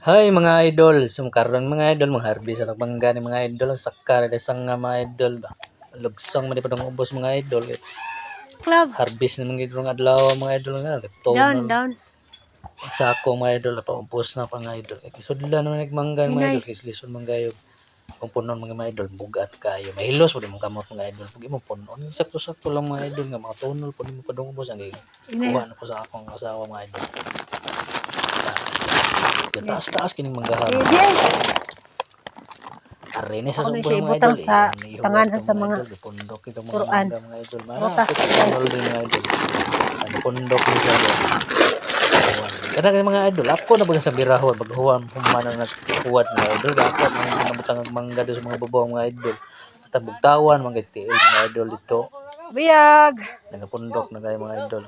Hi, mga idol! So karon, mga idol, mga harvest sa mangga ni, mga idol, ang saka ra nga mga idol ba. Lugsong man di pa dong ubos, mga idol. Club. Harvest na mga idol nga adlaw, mga idol, nga Down, tonol. down. Sako, mga idol, pa ubos na pa, mga idol. Kay sudlan naman nagmangga, mga Hinay. idol, kay lisod man kayo. Kung punon mga idol, bugat kayo. Mahilos mo mong kamot, mga idol. Pag imo punon, sakto-sakto lang, mga idol, nga mga tonol po nimo padung ubos ang Hinay. kuha na ko sa akong asawa, mga idol. Taas-taas kining manggahan. Eh, di ay. Arene sa Ako na subo, siya mga ibutang idol. sa Eh, tanganan sa mga idol. Gipundok itong mga Quran. mangga, mga idol. Mara, Prutas, guys. din, mga idol. Ang pundok ni siya. Kada kay mga idol, ako na ba sa birahon paghuwan human ang naghuwat, mga idol. Ako nang nabutang ang mangga do sa mga babaw, mga idol. Basta bugtawan mga tiil, mga idol, dito. Biyag. Nagapundok na kayo, mga idol.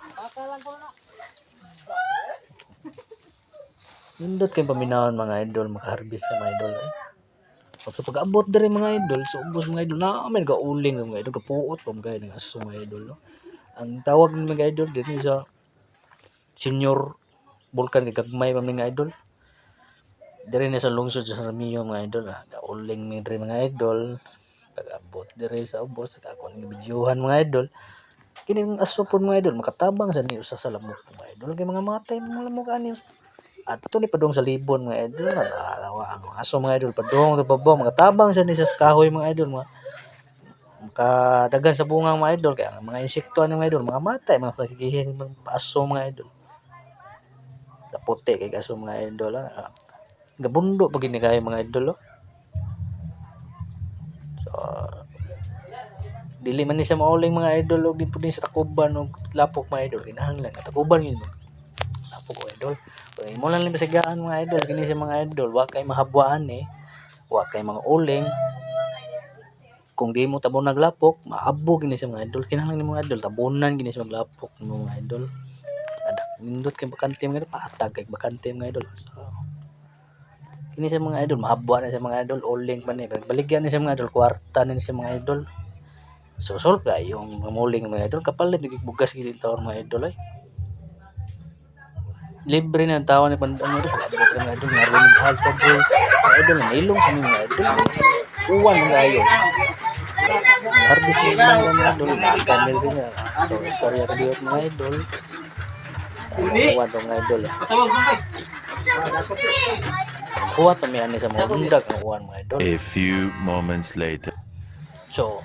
Nindot kay paminawon, mga idol, makaharvest ka, mga idol. Eh. So pag-abot diri, mga idol, so ubos, mga idol, na may nagauling, mga idol, kapuot pa mga ng aso, mga idol. No? Ang tawag ng mga idol dito sa Senior Vulcan kay gagmay pa mga idol. Diri na sa lungsod sa San Ramiro, mga idol, ah. Gauling mi diri, mga idol. Pag-abot diri sa ubos, ako ning videohan, mga idol. Kini ang aso pod, mga idol, makatabang sa ni usa sa lamok, mga idol. Kay mga matay mga lamok ani. Adto ni padung sa libon, mga idol. Natawa ang aso, mga idol, padung sa babaw, makatabang sa ni sa kahoy, mga idol, mga makadagan sa bunga, mga idol, kaya ang mga insekto ani, mga idol, mga matay mga pasigihin mga aso, mga idol. Kaputi kay aso, mga idol, ah. Gabundo pa gini kayo, mga idol, oh. So dili man ni siya mauling, mga idol, og di pud ni sa takuban og lapok, mga idol, kinahanglan nga takuban gyud mo lapok, mga idol. Kung imo lang basigaan, mga idol, kini siya, mga idol, wa kay mahabwaan eh, wa kay mga uling. Kung di mo tabon naglapok, maabog gini siya, mga idol. Kinahanglan nimo, mga idol, tabunan gini siya maglapok mo, mga idol. Adak nindot kay bakante, mga idol, patag kay bakante, mga idol. So kini siya, mga idol, mahabwa na siya, mga idol, uling pa ni. Baligyan ni siya, mga idol, kwarta ni siya, mga idol. So solve kayo yung mamuling, mga idol, kapalit ng bugas gini taon, mga idol ay. Libre na ang tawa ni Pandan, mga idol, pag-abot rin, mga idol, narinig halos pa boy. Mga idol, nailong sa mga idol. Uwan mga ayo. Harvest ng mangga, mga idol, nakan rin nga. Story istorya ka diyot, mga idol. Uwan pa, mga idol. Huwat mi ani sa mga undag ang uwan, mga idol. A few moments later. So,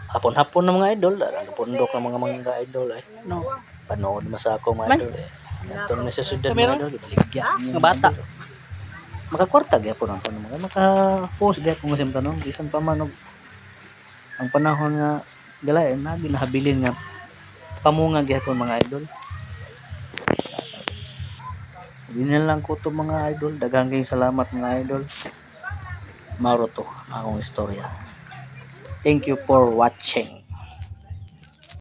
hapon-hapon na, mga idol, ang pundok ng mga mangga, idol ay. No. Panood masako, mga idol eh. Ngadto na sa syudad, mga idol, gibaligya Mga bata. Makakwarta gyapon ang mga maka-post gyapon sa tanong bisan pa man og ang panahon nga galain na ginahabilin nga pamunga gyapon, mga idol. Di na lang ko to, mga idol. Daghang kayong salamat, mga idol. Mauro to akong istorya. Thank you for watching.